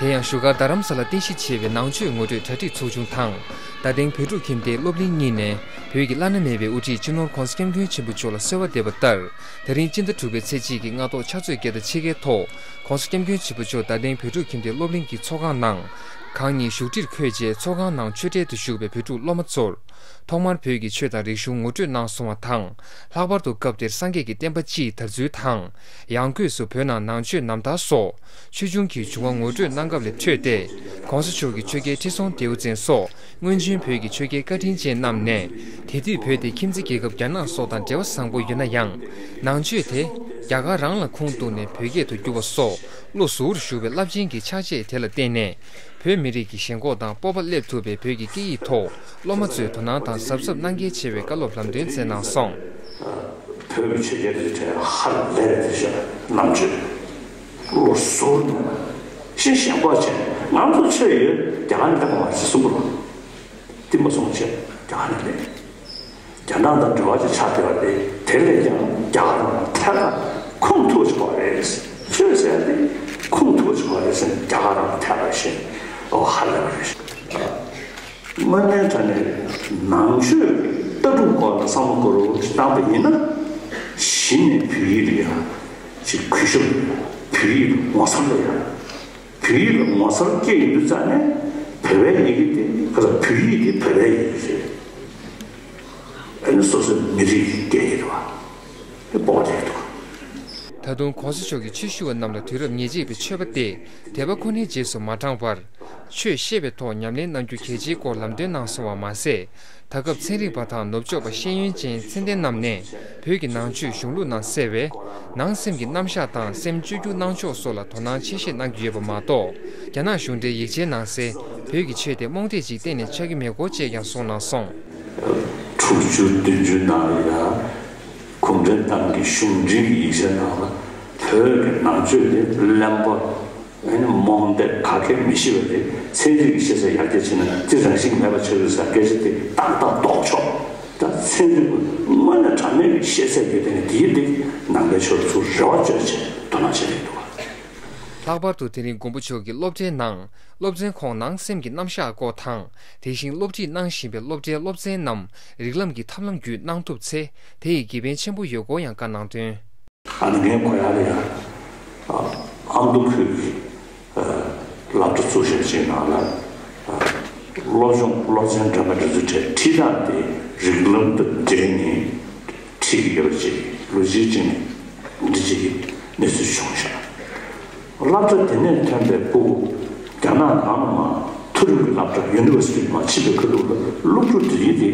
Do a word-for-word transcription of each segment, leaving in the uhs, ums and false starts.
དེ་ཡང་བཞུགས་སྒར་རྡ་རམ་ས་ལ་རྟེན་གཞི་བྱས་པའི་ནང་ཆོས་ངོ་སྤྲོད་གྲ་སྒྲིག་ཚོགས་ཆུང་དང་། རྡ་སྟེང་བོད་ཕྲུག་ཁྱིམ་སྡེའི་སློབ་གླིང་གཉིས་ནས་བོད་ཀྱི་བླ་ན་མེད་པའི་དབུ་ཁྲིད་སྤྱི་ནོར་༧གོང་ས་༧སྐྱབས་མགོན་ཆེན་པོ་མཆོག་ལ་གསོལ་བ་འདེབས་པ་ལྟར། ད་རིང་སྤྱི་ཟླ་དྲུག་པའི་ཚེས་གཅིག་གི་སྔ་དྲོ་ཕྱག་ཚོད་བརྒྱད་དང་ཕྱེད་ཀའི་ཐོག་༧གོང་ས་༧སྐྱབས་མགོན་ཆེན་པོ་མཆོག་རྡ་སྟེང་བོད་ཕྲུག་ཁྱིམ་སྡེའི་སློབ་གླིང་གི་ཚོགས་ཁང་ནང་། གང་ཉིད་བཞུགས་ཁྲིར་འཁོད་རྗེས་ཚོགས་ཁང་ནང་ཆོས་གྲལ་དུ་བཞུགས་པའི་བོད་ཕྲུག་སློབ་མ་ཚོར། ཐོག་མར་བོད་ཀྱི་ཆོས་དང་རིག་གཞུང་ངོ་སྤྲོད་གནང་སོང་བ་དང་། ལྷག་པར་དུ་སྐབས་དེར་སངས་རྒྱས་ཀྱི་བསྟན་པ་སྤྱིའི་དར་ཚུལ་དང་། ཡང་སྒོས་སུ་བོད་ནང་ནང་ཆོས་རྣམ་ཐར་སོགས་ཆོས་འབྱུང་གི་བྱུང་བ་ངོ་སྤྲོད་གནང་སྐབས་ལས་འཕྲོས་ཏེ། ༸གོང་ས་མཆོག་གི་ཆོས་རྒྱལ་ཁྲི་སྲོང་ལྡེའུ་བཙན་སོགས་སྔོན་བྱོན་བོད་ཀྱི་ཆོས་རྒྱལ་བཀའ་དྲིན་ཅན་རྣམས་ནས། དེ་དུས་བོད་དེ་ཁྱིམ་མཚེས་རྒྱལ་ཁབ་རྒྱ་ནག་སོགས་དང་འབྲེལ་བ་བཟང་པོ་ཡོད་ན་ཡང་། ནང་ཆོས་དེ་རྒྱ་གར་རང་ལ་ཁུངས་གཏུགས་ནས་བོད་སྐད་དུ་བསྒྱུར་བ་སོགས་བློ་གཟུ་བོར་ཞུགས་པའི་རླབས་ཆེན་གྱི་ཕྱག་རྗེས་དེ་ལ་བརྟེན་ནས། བོད་མི་རིགས་ཀྱི་ཞེན་ཁོག་དང་སྤོབས་པ་སླེབས་ཐུབ་པའི་བོད་ཀྱི་སྐད་ཡིག་ཐོག་སློབ་མ་ཚོས་དོ་སྣང་དང་གཟབ་གཟབ་གནང་གལ་ཆེ་བའི་བཀའ་སློབ་ལམ་སྟོན་སྩལ་གནང་སོང་། བོད་ཀྱི་ཆོས་རྒྱལ་དེ་ཚོའི་གྲས་ཧ་ལས་པའི་ཆ་ནང་ཆོས་བློ་གཟུ་བོར་གནས་པ། ཤིན་ཞེན་ཁོག་ཆེ། ང་ཚོ་ཆོས་ཡོད་རྒྱ་གར་ནས་སླེབས་པ་མ་རེད་ཟེར་གསུངས་པ་རེད། དེ་མ་སོང་བྱས་རྒྱ་གར་ནས་སླེབས། རྒྱ་ནག་དང་འབྲེལ་བ་ཅིག་ཆགས་བསྡད་པ་རེད། དེ་ལས་ཀྱང་རྒྱ་གར་ནང་ཐད་ཀར་ཁུངས་ཐུབ་ཆོག་པ་རེད། ཆོས་ཟེར་ཡ་དེ་ཁུངས་ཐུབ་ཆོག་པ་རེད་ཟེར་ནས་རྒྱ་གར་ནང་ཐད་ཀར་བཤད། ཨོ་ཧ་ལས་པ་རེད། དངོས་གནས་དྲང་གནས་ནང་ཆོས་ཀྱི་ལྟ་གྲུབ་སྐོར་ལ་བསམ་བློ་འཁོར་རོགས་ཅིག་བཏང་པ་ཡིན་ན། གཞི་ནས་བོད་ཡིག་ལ་ཡང་ཅིག་གུས་ཞབས། བོད་ཡིག་ལ་ངོ་མཚར་ལ་ཡང་། བོད་ཡིག་ལ་ངོ་མཚར་སྐྱེ་ཡོང་དུས་ཙང་ནས་བོད་པའི་ཡི་གེ་དེ་ཁ་ཚ་བོད་ཡིག་དེ་བོད་པའི་ཡི་གེ་རེད། ཨ་ནི་སོ་སོའི་མི་རིགས་ཀྱི་སྐད་ཡིག་རེད་བ། དེ་སྤོབས་པ་སླེབས་འདུག་ད་དུང་གོང་ས་མཆོག་གིས་ཆོས་ཞུ་བ་རྣམས་ལ་དུས་རབས་ཉེར་གཅིག་པའི་ཆོས་པ་སྟེ་དད་པ་ཁོ་ནའི་རྗེས་སུ་མ་འབྲངས་པར། ཆོས་བཤད་པའི་ཐོག་ཉམས་ལེན་གནང་རྒྱུ་གལ་ཆེའི་སྐོར་ལམ་སྟོན་གནང་སོང་བ་མ་ཟད། ད་སྐབས་ཚན་རིག་པ་དང་ནུབ་ཕྱོགས་པ་ཤེས་ཡོན་ཅན་ཚད་ལྡན་རྣམས་ནས་བོད་ཀྱི་ནང་ཆོས་གཞུང་ལུགས་ནང་གསལ་བའི་ནང་སེམས་ཀྱི་རྣམ་གཞག་དང་སེམས་བཅོས་བསྒྱུར་གནང་ཕྱོགས་སོགས་ལ་དོ་སྣང་ཆེ་བཞེས་གནང་རྒྱུ་ཡོད་པ་མ་གཏོགས། རྒྱ་ནག་གཞུང་འབྲེལ་ཡིག་ཆའི་ནང་གསལ་བོད་ཀྱི་ཆོས་དེ་རྨོངས་དད་ཅིག་གཏན་ནས་ཆགས་ཀྱི་མེད་སྐོར་བཅས་ཀྱང་གསུངས་གནང་སོང་། དྲུག་ཅུ་བདུན་ཅུ་ནང་ལ་ཡང་གུང་ཁྲན་ཏང་གི་གཞུང་འབྲེལ་གྱི་ཡིག་ཆའི་ནང་ལ་བོད་ཀྱི་ནང་ཆོས་དེ་གླེན་པ། ཨ་ནི་རྨོངས་དད་ག་གེ་མི་ཤེས་པ་རེད། ཚན་རིག་གི་ཤེས་ཚད་ཡར་རྒྱས་ཕྱིན་ན་དེ་རང་བཞིན་མེད་པ་ཆགས་ཡོད་ཟེར་སྐད་ཆ་དེ་ཏག་ཏག་ལྡོག་ཆོག་ད་ཚན་རིག་པ་དངོས་གནས་དྲང་གནས་ཀྱི་ཤེས་ཚད་ཡོད་དེ་ནི་དེའི་སྟེང་ནང་པའི་ཆོས་ལ་ཚུར་རེ་བ་བཅོལ་བྱས་དོ་སྣང་བྱེད་ཀྱི་འདུག་ལྷག་པར་དུ་དེ་རིང་མགོན་པོ་མཆོག་གི་སློབ་གྲྭའི་ནང་སློབ་ཚན་ཁོངས་ནང་སེམས་ཀྱི་རྣམ་གཞག་སྐོར་དང་། དེ་བཞིན་སློབ་ཁྲིད་གནང་བཞིན་པའི་སློབ་གྲྭའི་སློབ་ཚན་རྣམས་རིགས་ལམ་གྱི་ཐབས་ལམ་བརྒྱུད་གནང་ཐུབ་ཚེ་དེ་ཡི་དགེ་ཕན་ཆེན་པོ་ཡོད་སྐོར་ཡང་བཀའ་གནང་དོན། ཨ་ནི་ངས་གོ་ཡག་ལ་ཡ། ཨ་མདོ་ཁུལ་གྱི་ཨ་སློབ་གྲྭ་ཚུགས་བཞག་ཅིག་ནང་ལ་ཨ་སློབ་སྦྱོང་སློབ་ཚན་འདྲ་མི་འདྲ་ཚོའི་གྲས་ཁྲིད་སྟངས་དེ་རིགས་ལམ་དང་འབྲེལ་ནས་ཁྲིད་ཀྱི་ཡོད་པ་ཅིག་ལོ་གཅིག་ཅིག་ནས་འདི་ཅིག་གི་གནས་ཚུལ་བྱུང་ཤག་སློབ་གྲྭ་དེ་ནས་ཐོན་པའི་ཕྲུ་གུ་རྒྱ་ནག་ནང་ལ་མ་མཐོ་རིམ་གྱི་སློབ་གྲྭ་ཡུ་ནི་ཝར་སི་ཊི་མ་ཕྱིན་པའི་ཁ་ཐུག་ལ་སློབ་ཕྲུག་དེ་ཡིན་ཏེ་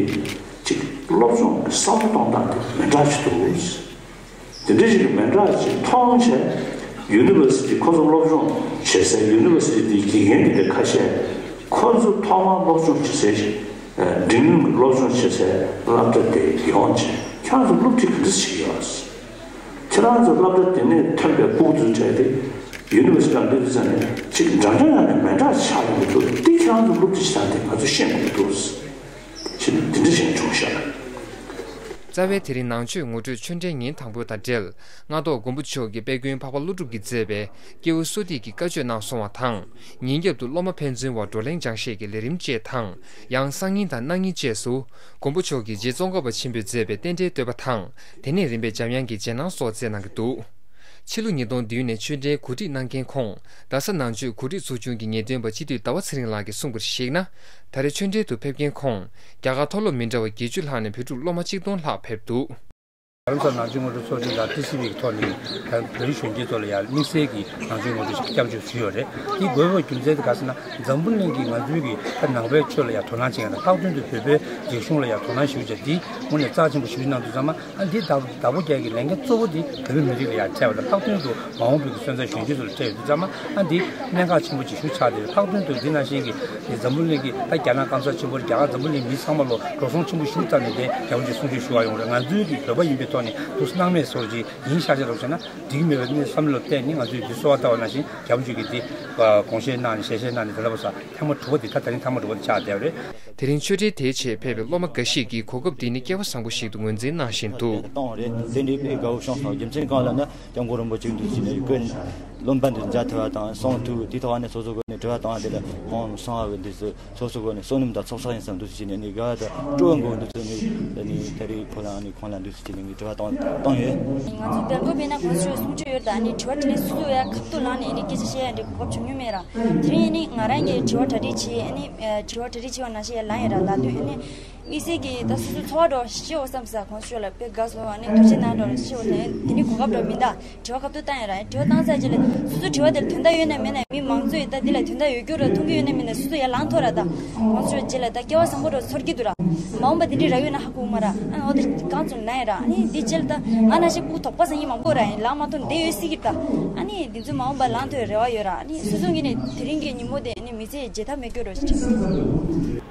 ཅིག་སློབ་སྦྱོང་གི་བསམ་བློ་གཏོང་སྟངས་དེ་མི་འདྲ་ཞིག་འདུག་དེ་འདྲ་ཞིག་གི་མི་འདྲ་ཞིག་མཐོང་བྱས། ཡུ་ནི་ཝར་སི་ཊི་ཁོ་ཚོ་སློབ་སྦྱོང་བྱེད་སའི་ཡུ་ནི་ཝར་སི་ཊི་དེའི་དགེ་རྒན་དེ་འདྲ་ཁ་ཤས་ཁོ་ཚོ་ཐོག་མར་སློབ་སྦྱོང་བྱེད་སའི་འབྲིང་རིམ་གྱི་སློབ་སྦྱོང་བྱེད་སའི་སློབ་གྲྭ་དེ་ཡོང་བྱས་ཁྱེད་རང་ཚོ་སློབ་ཁྲིད་ག་འདྲ་བྱེད་ཀྱི་ཡོད། ཁྱེད་རང་ཚོ་སློབ་གྲྭ་དེ་ནས་ཐོན་པའི་ཕྲུ་གུ་ཚོའི་གྲས་དེ་ཡུ་ནི་ཝར་སི་ཊི་ལ་འདི་འདི་ཚོ་ནས་ཅིག་འདྲ་འདྲ་ཡང་ནས་མི་འདྲ་ཆགས་ཡོང་གི་འདུག་འདི་ཁྱེད་རང་ཚོ་སློབ་ཁྲིད་བྱེད་སྟངས་དེ་ང་ཚོས་ཤེས་དགོས་ཀྱི་འདུག་ཅེས་ནས་འདི་འདྲ་བྱས་བྱུང་ཤག་རྩ་བའི་དེ་རིང་ནང་ཆོས་ངོ་སྤྲོད་ཆོས་འབྲེལ་ཉིན་དང་པོ་དང་འབྲེལ་སྔ་དྲོ་མགོན་པོ་མཆོག་གིས་དཔལ་མགོན་འཕགས་པ་ཀླུ་སྒྲུབ་ཀྱིས་མཛད་པའི་སྐྱེས་བུ་གསོ་སྟེགས་ཀྱི་བཀའ་ཆོས་གནང་སོང་བ་དང་། ཉིན་རྒྱབ་ཏུ་སློབ་མ་ཕན་ཚུན་བར་བགྲོ་གླེང་སྦྱང་བཤད་ཀྱི་ལས་རིམ་བཅས་དང་། ཡང་སང་ཉིན་དང་གནངས་ཉིན་བཅས་སུ་མགོན་པོ་མཆོག་གིས་རྗེ་ཙོང་ཁ་པ་ཆེན་པོས་མཛད་པའི་རྟེན་འབྲེལ་བསྟོད་པ་དང་། དེ་ནས་རིམ་པས་འཇམ་དབྱངས་ཀྱི་རྗེས་གནང་སོགས་མཛད་གནང་གི་འདུག་ཕྱི་ལོ་ཉིས་སྟོང་བདུན་ནས་ཆོས་འབྲེལ་གོ་སྒྲིག་གནང་མཁན་ཁོངས་རྡ་ས་ནང་ཆོས་གོ་སྒྲིག་ཚོགས་ཆུང་གི་ངེས་སྟོན་པ་སྤྱི་འཐུས་ཟླ་བ་ཚེ་རིང་ལགས་ཀྱིས་གསུངས་པར་གཞིགས་ན། ད་རེས་ཆོས་འབྲེལ་དུ་ཕེབས་མཁན་ཁོངས་རྒྱ་གར་མཐོ་སློབ་མི་འདྲ་བ་བརྒྱད་ཅུ་ལྷག་ནས་བོད་ཕྲུག་སློབ་མ་གཅིག་སྟོང་ལྷག་ཕེབས་འདུག་རྡ་རམ་ས་ལ་ནང་ཆོས་ངོ་སྤྲོད་ཚོགས་ཆུང་དང་ཊི་སི་ཝི་གི་ཐོག་ནས་ད་བོད་རིགས་གཞོན་སྐྱེས་ཚོ་ལ་ཡང་དམིགས་བསལ་གྱི་ནང་ཆོས་ངོ་སྤྲོད་ཞིག་སྐྱབས་བཅོལ་ཞུས་ཡོད་རེད། དེ་དགོས་པའི་རྒྱུ་མཚན་དེ་ག་ཟེར་ན་འཛམ་བུ་གླིང་གི་ང་ཚོའི་གི་ད་ནང་པའི་ཆོས་ལ་ཡང་དོ་སྣང་བྱེད་མཁན་དང་ལྷག་དོན་དུ་བོད་པའི་རིག་གཞུང་ལ་ཡང་དོ་སྣང་ཞེ་པོ་བྱས་དེ་དངོས་གནས་རྩ་ཆེན་པོ་ཞེ་པོ་ཅིག་གནང་འདུག་ཙང་མ། ཨ་འདི་ལྟ་བུ་ལྟ་བུ་རྒྱལ་གྱི་ལས་འགན་གཙོ་བོ་འདི་བོད་མི་རིགས་ལ་ཡང་སྤྲད་པ་དང་ལྷག་དོན་དུ་མ་འོངས་པའི་གི་སོན་རྩ་གཞོན་སྐྱེས་ཚོ་ལ་སྤྲད་ཡོད་དུས་ཙམ་མ་ཨ་འདི་གནད་འགག་ཆེན་པོ་ཅིག་ཞིག་ཆགས་བསྡད་རེད། ལྷག་དོན་དུ་འདི་ནང་བཞིན་གྱི་འཛམ་བུ་གླིང་གི་ད་རྒྱ་ནག་སྐམ་ས་ཆེན་པོ་རྒྱ་གར་འཛམ་བུ་གླིང་མི་ཚང་མ་ལོ་འགྲོ་སོང་ཆེན་པོ་ཞིག་བཏང་ནས་དེ་རྒྱ་བོད་ཀྱི་གསུང་ཆོས་ཞུ་བ་ཡོང་རེད། ང་ཚོའི་གི་བོད་པ་ཡིན་པའི་ཐོག་ནས་འདུག་སྣང་མེད་བཟོ་འདྲ་ཅིག་ཡིན་ཤག་ཤག་འགྲོ་བྱས་ན་འགྲིག་གི་མེད་པའི་གནས་བསམ་བློ་གཏད་ནས་ང་ཚོས་འདི་གསོལ་བ་བཏབ་པ་ནང་བཞིན་རྒྱ་བོད་ཀྱི་འདི་དགོངས་བཞེས་གནང་ནས་ཞལ་བཞེས་གནང་ནས་དེ་ལྟ་བུ་ས། ཐེངས་མ་དྲུག་པ་འདི་ད་ད་རིང་ཐེངས་མ་དྲུག་པ་འདི་ཆགས་བསྡད་པ་རེད། དེ་རིང་ཆོས་འབྲེལ་དེའི་ཆེད་ཕེབས་པའི་སློབ་མ་འགའ་ཞིག་གིས་གོ་སྐབས་འདི་ནི་སྐལ་བ་བཟང་པོ་ཞིག་ཏུ་ངོས་འཛིན་གནང་བཞིན་འདུག་གཏོང་བ་རེད། དེ་འདྲའི་དཔེ་དགའ་བོ་བྱུང་སོང་། རྒྱུ་མཚན་གང་ལབ་ན་སྐྱབས་མགོན་རིན་པོ་ཆེ་འདུག་ཅེས་ནས་བཀོད། བློ་འབབ་འདི་མཇལ་ཐུབ་པ་དང་གསུང་ཐུབ་དེ་ཐོག་ནས་སོ་སོ་སྒོ་ནས་དྲི་བ་བཏང་བ་དེ་ལ་ཁོང་གསུང་བ་འདི་ཚོ་སོ་སོ་སྒོ་ནས་བསོད་ནམས་དང་ཚོགས་བསགས་ཡིན་བསམ་འདུག་ཟེར་ནས་ནི་དགའ་བ་དང་སྤྲོ་བ་འགོ་འདུག་ཟེར་ནས་ནི་ད་རེས་ཁོ་ལ་ནི་ཁོང་ལ་འདུག་ཟེར་ནས་ནི་དྲི་བ་བཏང་བཏང་ཡོད། ང་ཚོ་སྦེལ་ཀོབ་ཡིན་ན་ཁོང་ཚོས་གསུང་ཆོས་ཡོད་ད་ནི་དྲི་བ་དྲིས་ལན་སོ་སོ་ཡ་ཁ་ཐུག་ལངས་ནས་ནི་སྐད་ཆ་བཤད་ཡ་འདྲི་གོ་སྐབས་བྱུང་མྱོང་མེད་ར། དེ་རིང་ནི་ང་རང་གིས་དྲི་བ་གྲ་སྒྲིག་བྱས་ནི་དྲི་བ་གྲ་སྒྲིག་བྱས་པ་ནང་བཞིན་ཡ་ལངས་ཡ་ར་ལ་དུས་ནི། དམིགས་བསལ་གྱིས་ད་སོ་སོའི་འཚོ་བ་འགྲོ་ཤེས་འོ་བསམ་ས་ཁོང་ཚོ་ལ་དཔེ་དགའ་སོང་ཨ་ནི་ཐུགས་རྗེ་གནང་འགྲོ་ཤེས་འོ་དེ་དེ་ནི་གོ་སྐབས་འགྲོ་མི་འདའ་དྲི་བ་ཁ་ཐུག་བཏང་ཡ་ར་དྲི་བ་བཏང་ཚར་རྗེས་ལ་སོ་སོ་དྲི་བ་དེར་དོན་དག་ཡོད་ན་མེད་ན་མི་མང་ཚོས་ད་འདི་ལ་དོན་དག་ཡོད་རྒྱུ་ར་མཐོང་གི་ཡོད་ན་མེད་ན་སོ་སོ་ཡར་ལངས་ཐོག་ར་ད་ཁོང་ཚོ་རྗེས་ལ་ད་སྐལ་བ་བཟང་པོ་འགྲོ་ཚོར་གྱི་འདུག་ར་མ་འོངས་པ་དེ་འདྲའི་ར་ཡོད་ན་ཧ་གོ་མ་ར་ཨ་འོ་དེ་གང་ཚོ་ན་ཡ་ར་ཨ་ནི་འདི་རྗེས་ལ་ད་ང་ན་ཤི་ཕུག་དོགས་པ་ཟ་ཡི་མང་པོ་ར་ཡིན་ལངས་མ་ཐོག་འདི་ཡོད་སྲིད་ཀྱི་ད་ཨ་ནི་འདི་ཚོ་མ་འོངས་པ་ལངས་ཐོག་རེ་བ་ཡོད་ར་ཨ་ནི་སོ་སོ་ངོས་ནས་དེ་རིང་གི་ཉིན་མོ་དེ་ཨ་ནི་མི་ཚེ་བརྗེད་ཐབས་མེད་སྐྱོ་རོ་ཞིག